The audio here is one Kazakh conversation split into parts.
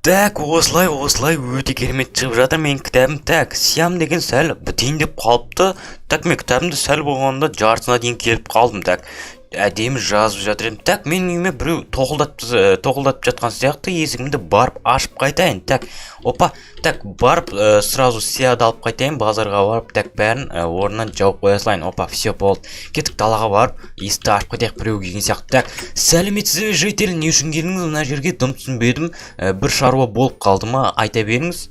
Так, осылай, осылай, өте керемет шығып жатыр менің кітабым. Так, сиям деген сәл бітейін деп қалыпты. Так, мен кітабымды сәл болғанда жартысына дейін келіп қалдым. Так, әдемі жазып жатыр едім. Так, менің үйіме біреу тоқылдатып жатқан сияқты. Есігімді барып ашып қайтайын. Так, опа, так, барып сразу сияды алып қайтайын базарға барып. Так, бәрін орнынан жауып қоя салайын. Опа, все, болды, кеттік. Далаға барып, есікті ашып қайтайық, біреу келген сияқты. Так, сәлеметсіз бе, житель? Не үшін келдіңіз мына жерге? Дым түсінбедім. Бір шаруа болып қалды ма? Айта беріңіз.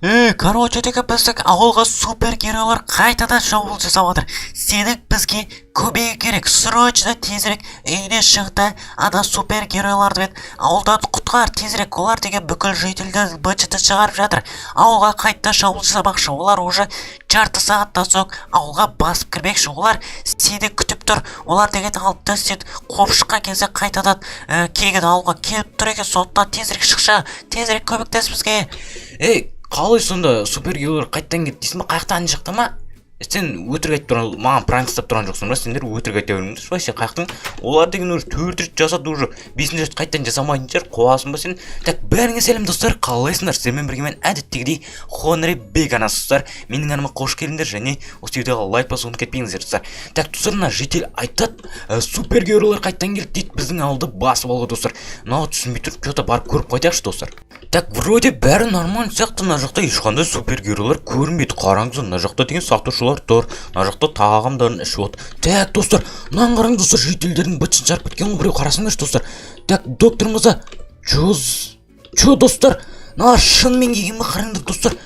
Ей, короче, деген біздің ауылға супергеройлар қайтадан шабуыл жасап жатыр. Сенің бізге көмегі керек. Срочно, тезірек үйінен шық та, ана супергеройларды мен ауылдан құтқар тезірек. Олар деген бүкіл жительді быт шығарып жатыр. Ауылға қайтадан шабуыл жасамақшы. Олар уже жарты сағаттан соң ауылға басып кірмекші. Олар сені күтіп тұр. Олар деген алыпты, сен қуып шыққан кезде қайтадан келген, ауылға келіп тұр екен. Сондықтан тезірек шықшы, тезірек көмектес бізге. Ей, қалай сонда, супергеройлар қайтадан келді дейсің ба? Қай жақта, ана жақта ма? Сен өтірік айтып тұрған, маған пранк ұстап тұрған жоқсың ба? Сендер өтірік айта беріңдерші вообще. Қаяқтың? Олар деген уже төрт рет жасады, уже бесінші рет қайтадан жасамайтын шығар. Қуасың ба сен? Так, бәріңе сәлем, достар, қалайсыңдар? Сіздермен бірге мен, әдеттегідей, Хонри Бек арнасы. Достар, менің арнама қош келдіңдер және осы видеоға лайк басуды ұмытып кетпеңіздер, достар. Так, достар, мына житель айтады, супергеройлар қайтадан келді дейді, біздің ауылды басып алуға. Достар, мынау түсінбей тұрып, че то барып көріп қайтайықшы, достар. Так, вроде бәрі нормально сияқты. Мына жақта ешқандай супергеройлар көрінбейді. Қараңыздар, мына жақта деген сатушылар тұр, мына жақта тағамдарын ішіп отыр. Так, достар, мынаны қараңыз, достар, жительдердің бытшын шығарып кеткен ғой біреу, қарасаңдаршы, достар. Так, доктор мырза, чё чё, достар, мыналар шынымен келген ба? Қараңдар, достар,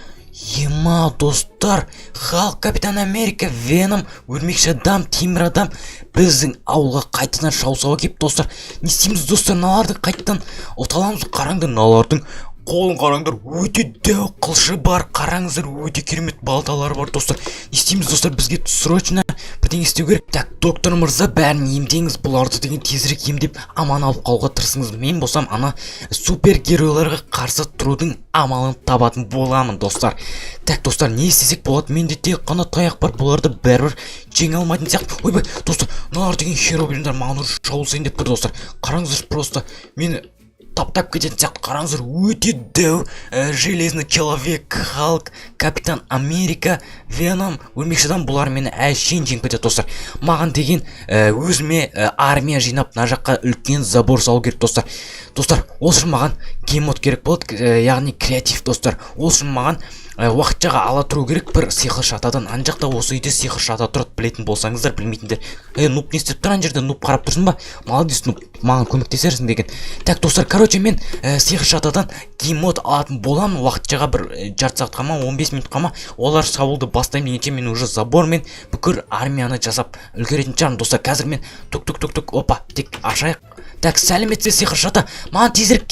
ема, достар, Халк, Капитан Америка, Веном, Өрмекші адам, Темір адам біздің ауылға қайтадан шабуыл келіп. Достар, не істейміз, достар? Мыналарды қайтадан ұта аламыз. Қараңдар, мыналардың қолын қараңдар, өте дәу қылышы бар, қараңыздар, өте керемет балталары бар. Достар, не істейміз, достар? Бізге срочно бірдеңе істеу керек. Так, доктор мырза, бәрін емдеңіз бұларды деген, тезірек емдеп, аман алып қалуға тырысыңыз. Мен болсам ана супергеройларға қарсы тұрудың амалын табатын боламын, достар. Так, достар, не істесек болады? Менде тек қана таяқ бар, бұларды бәрібір жеңе алмайтын сияқты. Ойбай, достар, мыналар деген херобриндар маған уже шабуыл деп тұр. Достар, қараңыздаршы, просто мені таптап кететін сияқты. Қараңыздар, өте дәу Железный человек, Халк, Капитан Америка, Веном, Өрмекші адам, бұлар мені әшейін жеңіп кетеді. Достар, маған деген өзіме армия жинап, мына жаққа үлкен забор салу керек, достар. Достар, ол үшін маған гейммод керек болады, яғни креатив. Достар, ол үшін маған уақытшаға ала тұру керек бір сиқыршы атадан. Ана жақта, осы үйде сиқыршы ата тұрады, білетін болсаңыздар, білмейтіндер. Е, нуб, не істеп тұр ана жерде? Нуб, қарап тұрсың ба? Молодец, нуб, маған көмектесерсің деген. Так, достар, короче, мен сиқыршы атадан гейммод алатын боламын уақытшаға бір жарты сағатқа ма, 15 минутқа ма. Олар шабуылды бастаймын дегенше, мен уже забормен бүкіл армияны жасап үлгеретін шығармын. Достар, қазір мен тук, тук, тук, тук, опа, тек ашайық. Так, сәлеметсіз, сиқыршы ата, маған тезірек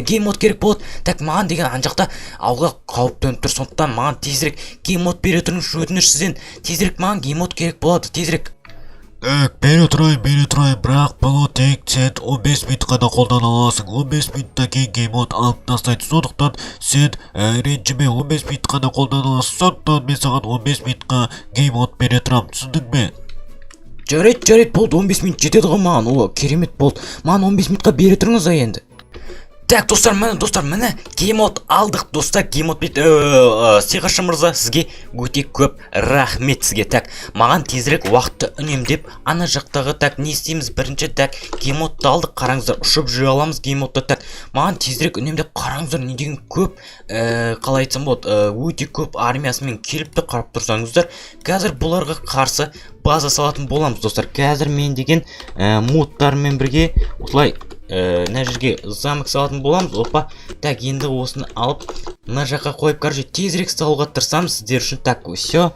гейммод керек болады. Так, маған деген ана жақта ауылға қауіп төніп тұр, сондықтан маған тезірек гейммод бере тұрыңызшы, өтініш сізден. Тезірек маған гейммод керек болады, тезірек. Так, бере тұрайын, бере тұрайын, бірақ бұны тек сен 15 минут қана қолдана аласың. 15 минуттан кейін гейммод алып тастайды. Сондықтан сен ренжіме, 15 минут қана қолдана аласың. Сондықтан мен саған 15 минутқа гейммод бере тұрамын, түсіндің бе? Жарайды, жарайды, болды, 15 минут жетеді ғой маған. О, керемет болды, маған 15 минутқа бере тұрыңыз да енді. Так, достар, міне, достар, міне, гейммод алдық, достар, гейммод бет. Сиқыршы мырза, сізге өте көп рахмет сізге. Так, маған тезірек уақытты үнемдеп, ана жақтағы, так, не істейміз бірінші? Так, гейммодты алдық, қараңыздар, ұшып жүре аламыз гейммодта. Так, маған тезірек үнемдеп, қараңыздар, не деген көп, қалай айтсам болады, өте көп армиясымен келіпті, қарап тұрсаңыздар. Қазір бұларға қарсы база салатын боламыз, достар. Қазір мен деген модтармен бірге осылай мына жерге замок салатын боламыз. Опа, так, енді осыны алып, мына жаққа қойып, короче, тезірек салуға тырысамыз сіздер үшін. Так, все,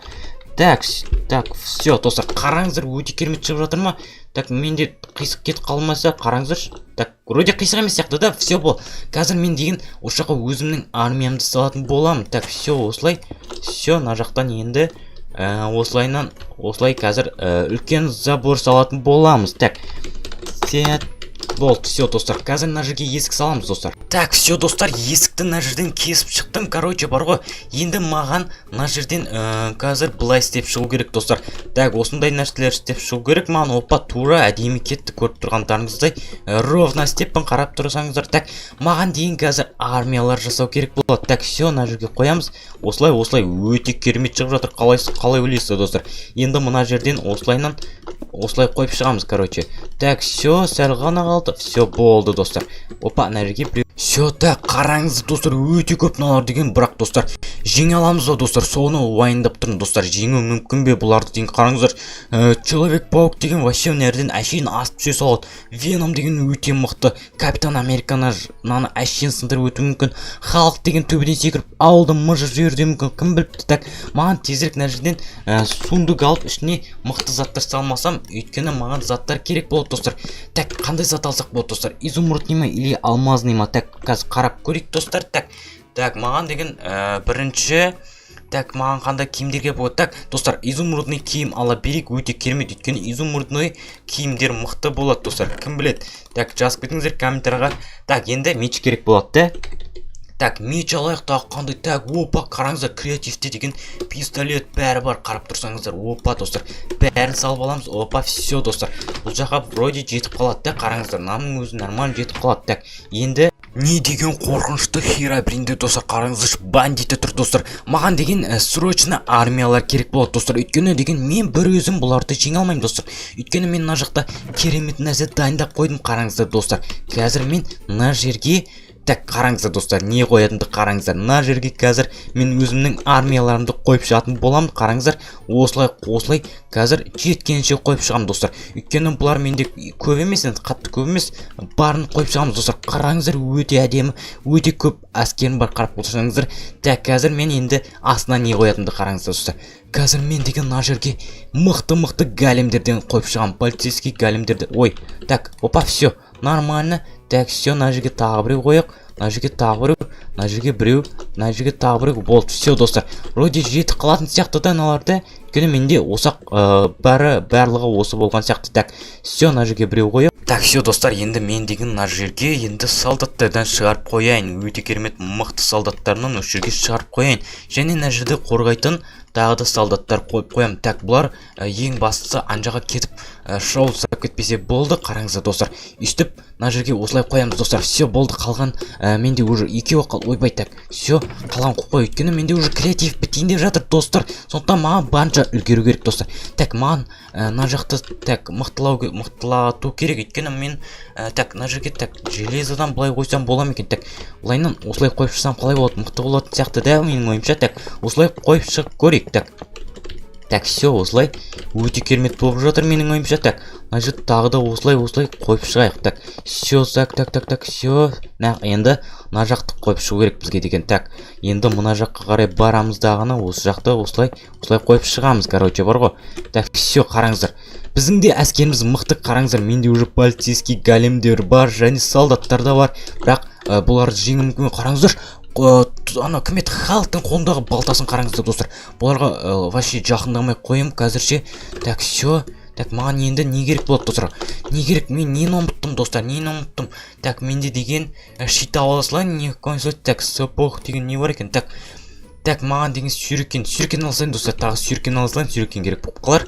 так, так, все, достар, қараңыздар, өте керемет шығып жатыр ма? Так, менде қисық кетіп қалмаса, қараңыздаршы. Так, вроде қисық емес сияқты да. Все, бол, қазір мен деген осы жаққа өзімнің армиямды салатын боламын. Так, все, осылай, все, мына жақтан енді осылайынан осылай қазір үлкен забор салатын боламыз. Так, сет. Болды, все, достар, қазір мына жерге есік саламыз, достар. Так, все, достар, есікті мына жерден кесіп шықтым. Короче, бар ғой, енді маған мына жерден қазір былай істеп шығу керек, достар. Так, осындай нәрселер істеп шығу керек маған. Опа, тура әдемі кетті, көріп тұрғандарыңыздай. Ровно істеппін, қарап тұрсаңыздар. Так, маған дейін қазір армиялар жасау керек болады. Так, все, мына жерге қоямыз осылай, осылай. Өте керемет шығып жатыр. Қалай ойлайсыздар, достар? Енді мына жерден осылайынан осылай қойып шығамыз, короче. Так, все, сәл ғана қалды. Все, болды, достар. Опа, мына жерге біреу. Все, так, қараңыз, достар, өте көп мыналар деген. Бірақ, достар, жеңе аламыз ба, достар? Соны уайымдап тұрмын, достар. Жеңу мүмкін бе бұларды деген? Қараңыздар, человек паук деген вообще мына жерден әшейін асып түсе салады. Веном деген өте мықты. Капитан Американы мынаны әшейін сындырып өтуі мүмкін. Халк деген төбеден секіріп, ауылды мыжып жіберуі де мүмкін, кім біліпті. Так, маған тезірек мына жерден сундук алып, ішіне мықты заттар салмасам, өйткені маған заттар керек болады, достар. Так, қандай зат алсақ болады, достар? Изумрудный ма или алмазный ма? Так, қазір қарап көрейік, достар. Так, так, маған деген бірінші, так, маған қандай киімдер керек болады? Так, достар, изумрудный киім ала берейік, өте керемет, өйткені изумрудный киімдер мықты болады, достар. Кім біледі? Так, жазып кетіңіздер комментарийға. Так, енді меч керек болады да. Так, меч алайық. Тағы қандай? Так, опа, қараңыздар, креативте деген пистолет, бәрі бар, қарап тұрсаңыздар. Опа, достар, бәрін салып аламыз. Опа, все, достар, бұл жаққа вроде жетіп қалады да. Қараңыздар, мынаның өзі нормально жетіп қалады. Так, енді не деген қорқынышты Херобринде, достар, қараңыздаршы, бандиті тұр, достар. Маған деген срочно армиялар керек болады, достар, өйткені деген мен бір өзім бұларды жеңе алмаймын, достар. Өйткені мен мына жақта керемет нәрсе дайындап қойдым. Қараңыздар, достар, қазір мен мына жерге, так, қараңыздар, достар, не қоятынымды қараңыздар. Мына жерге қазір мен өзімнің армияларымды қойып шығатын боламын. Қараңыздар, осылай, осылай қазір жеткенше қойып шығамын, достар. Өйткені бұлар менде көп емес енді, қатты көп емес, барын қойып шығамыз, достар. Қараңыздар, өте әдемі, өте көп әскерім бар, қарап отырсаңыздар. Так, қазір мен енді астына не қоятынымды қараңыздар, достар. Қазір мен деген мына жерге мықты мықты големдерден қойып шығамын, полицейский големдерді. Ой, так, опа, все нормально. Так, все, мына жерге тағы біреу қояйық, мына жерге тағы біреу, мына жерге біреу, мына жерге тағы біреу. Болды, все, достар, вроде жетіп қалатын сияқты да мыналарды, өйткені менде осақ бәрі, барлығы осы болған сияқты. Так, все, мына жерге біреу қояйық. Так, все, достар, енді мен деген мына жерге енді солдаттардан шығарып қояйын. Өте керемет мықты солдаттарынан осы жерге шығарып қояйын және мына жерде қорғайтын тағы да солдаттар қойып қоямын. Так, бұлар ең бастысы ана жаққа кетіп, шоу жасап кетпесе болды. Қараңыздар, достар, өйстіп мына жерге осылай қоямыз, достар. Все, болды. Қалған менде уже екеуі қалды. Ойбай, так, все, қалған қойып қой, өйткені менде уже креатив бітейін деп жатыр, достар. Сондықтан маған барынша үлгеру керек, достар. Так, маған мына жақты, так, мықтылау, мықтылату керек, өйткені мен так, мына жерге, так, железодан былай қойсам бола ма екен? Так, былайынан осылай қойып шықсам қалай болады? Мықты болатын сияқты да менің ойымша. Так, осылай қойып шығып көрейік. Так, так, все, осылай өте керемет болып жатыр менің ойымша. Так, мына жерде тағы да осылай, осылай қойып шығайық. Так, все, так, так, так, так, все. Енді мына жақты қойып шығу керек бізге деген. Так, енді мына жаққа қарай барамыз дағыны, осы жақта осылай, осылай қойып шығамыз, короче, бар ғой. Так, все, қараңыздар, біздің де әскеріміз мықты. Қараңыздар, менде уже полицейский големдер бар және солдаттар да бар, бірақ бұларды жеңу мүмкін. Қараңыздар, ана кім еді, Халктың қолындағы балтасын қараңыздар, достар. Бұларға вообще жақындамай қоямын қазірше. Так, все. Так, маған енді не керек болады, достар? Не керек? Мен нені ұмыттым, достар, нені ұмыттым? Так, менде деген щит ала салайын, не консоль. Так, сапог деген не бар екен? Так, так, маған деген сюрикен, сюрикен ала салайын, достар. Тағы сюрикен ала салайын, сюрикен керек болып қалар.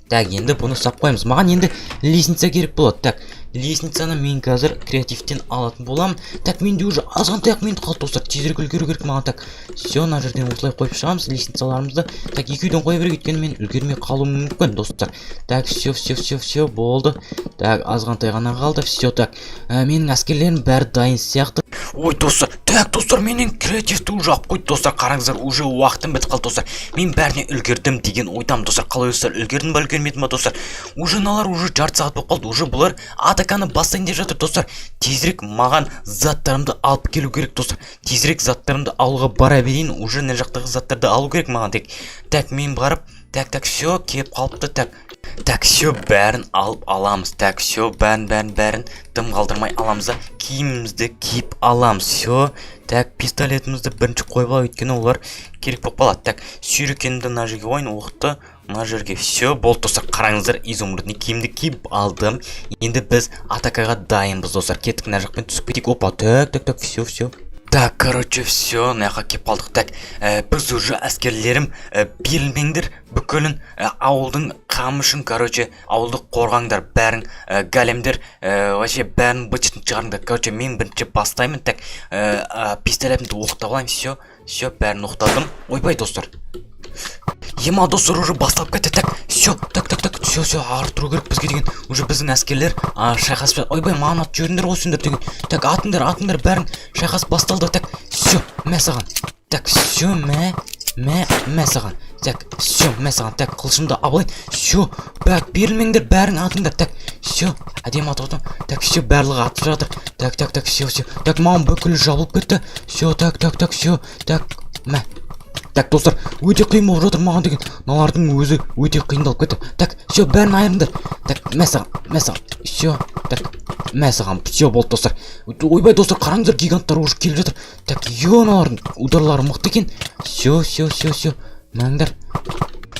Так, енді бұны сап қоямыз. Маған енді лестница керек болады. Так, лестницаны мен қазір креативтен алатын боламын. Так, менде уже азғантай ақ минут қалды, достар, тезірек үлгеру керек маған. Так, все, мына жерден осылай қойып шығамыз лестницаларымызды. Так, екеуден қоя берейік, өйткені мен үлгермей қалуым мүмкін, достар. Так, все, все, все, все, болды. Так, азғантай ғана қалды. Все, так, менің әскерлерім бәрі дайын сияқты. Ой, достар, так, достар, менің креативті уже алып қойды, достар. Қараңыздар, уже уақытым бітіп қалды, достар. Мен бәріне үлгердім деген ойдамын, достар. Қалай достар, үлгердім ба, үлгермедім ба, достар? Уже мыналар уже жарты сағат болып қалды, уже бұлар атаканы бастайын деп жатыр, достар. Тезірек маған заттарымды алып келу керек, достар. Тезірек заттарымды алуға бара берейін. Уже мына жақтағы заттарды алу керек маған тек. Так, мен барып Так, так, все, келіп қалыпты. Так, так, все, бәрін алып аламыз. Так, все, бәрін, бәрін, бәрін дым қалдырмай аламыз да, киімімізді киіп аламыз. Все, так, пистолетімізді бірінші қойып алайық, өйткені олар керек болып қалады. Так, сүйрекенімді мына жерге қояйын, оқты мына жерге. Все, болды, достар, қараңыздар, изумрудный киімді киіп алдым. Енді біз атакаға дайынбыз, достар. Кеттік, мына жақпен түсіп кетейік. Опа, так, так, так, все, все. Так, короче, все, мына жаққа келіп қалдық. Так, біз уже, әскерлерім, берілмеңдер, бүкілін ауылдың қамы үшін, короче, ауылды қорғаңдар, бәрін, големдер, вообще бәрін быт шығарыңдар. Короче, мен бірінші бастаймын. Так, пистолетімді оқтап алайын. Все, все, бәрін оқтадым. Ойбай, достар. Ема, достар, уже басталып кетті. Так, все, так, так, так, все, все, ары тұру керек бізге деген. Уже біздің әскерлер шайқасып. Ойбай, маған атып жіберіңдер ғой сендер деген. Так, атыңдар, атыңдар бәрін. Шайқас басталды. Так, все, мә саған. Так, все, мә, мә, мә саған. Так, все, мә саған. Так, қылышымды алып алайын. Все, бәк, берілмеңдер, бәрін атыңдар. Так, все, әдемі атып отырмын. Так, все, барлығы атып жатыр. Так, так, так, все, все. Так, маған бүкілі жабылып кетті. Все, так, так, так, все. Так, мә. Так, достар, өте қиын болып жатыр маған деген. Мыналардың өзі өте қиындалып кетті. Так, все, бәрін айырыңдар. Так, мә саған, мә саған. Все, так, мә саған. Все, болды, достар. Ойбай, достар, қараңыздар, гиганттар уже келіп жатыр. Так, е, мыналардың ударлары мықты екен. Все, все, все, все. Мәңдер.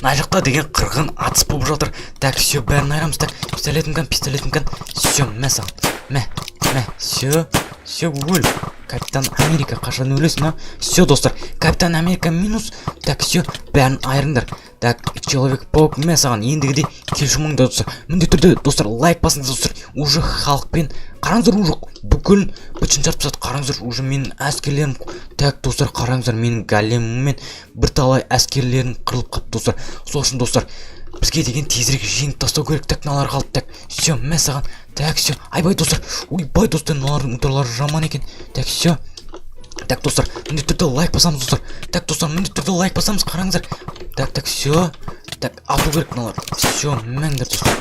Мына жақта деген қырғын атыс болып жатыр. Так, все, бәрін айырамыз. Так, пистолетім кән, пистолетім кән. Все, мә саған. Мә, мә, все, все, өл. Капитан Америка, қашан өлесің, а? Все, достар, Капитан Америка минус. Так, все, бәрін айырыңдар. Так, Человек Паук, мә саған. Ендігіде келші мыңда, достар. Міндетті түрде, достар, лайк басыңыздар, достар. Уже халықпен, қараңыздар, уже бүкіл бытшын тартып тастады. Қараңыздар, уже менің әскерлерім. Так, достар, қараңыздар, менің големіммен бірталай әскерлерім қырылып қалыпты, достар. Сол үшін, достар, бізге деген тезірек жеңіп тастау керек. Так, мыналар қалды. Так, все, мә саған. Так, все, айбай, достар, ойбай, достар, мыналардың ударлары жаман екен. Так, все. Так, достар, міндетті түрде лайк басамыз, достар. Так, достар, міндетті түрде лайк басамыз, қараңыздар. Так, так, все. Так, ату керек мыналар. Все, мәңдер, достар.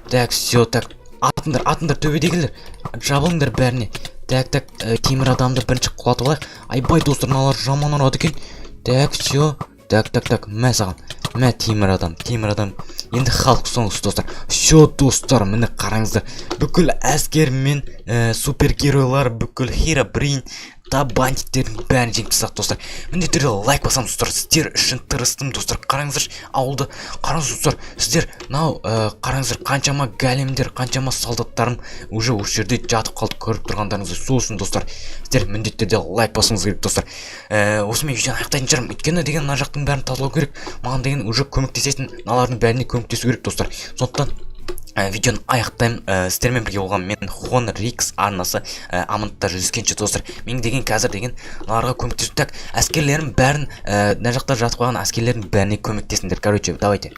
Так, все, так, атыңдар, атыңдар, төбедегілер, жабылыңдар бәріне. Так, так, темір адамды бірінші құлатып алайық. Айбай, достар, мыналар жаман ұрады екен. Так, все. Так, так, так, мә саған. Мә, темір адам, темір адам. Енді Халк соңғысы, достар. Все, достар, міне, қараңыздар. Бүкіл әскер мен супергеройлар, бүкіл Херобрин та бандиттердің бәрін жеңіп тастадық, достар. Міндетті түрде лайк басамыз, достар. Сіздер үшін тырыстым, достар. Қараңыздаршы, ауылды. Қараңыздар, достар, сіздер мынау қараңыздар, қаншама големдер, қаншама солдаттарым уже осы жерде жатып қалды, көріп тұрғандарыңыздай. Сол үшін, достар, сіздер міндетті түрде лайк басуыңыз керек, достар. Осымен видеоны аяқтайтын шығармын, өйткені деген мына жақтың бәрін тазалау керек. Маған деген уже көмектесетін, мыналардың бәріне көмектесу керек, достар. Сондықтан видеоны аяқтаймын. Сіздермен бірге болған мен, Хон Рикс арнасы. Амандықта жүздескенше, достар. Мен деген қазір деген мыналарға көмектесу. Так, әскерлерім бәрін, мына жақта жатып қалған әскерлердің бәріне көмектесіңдер. Короче, давайте.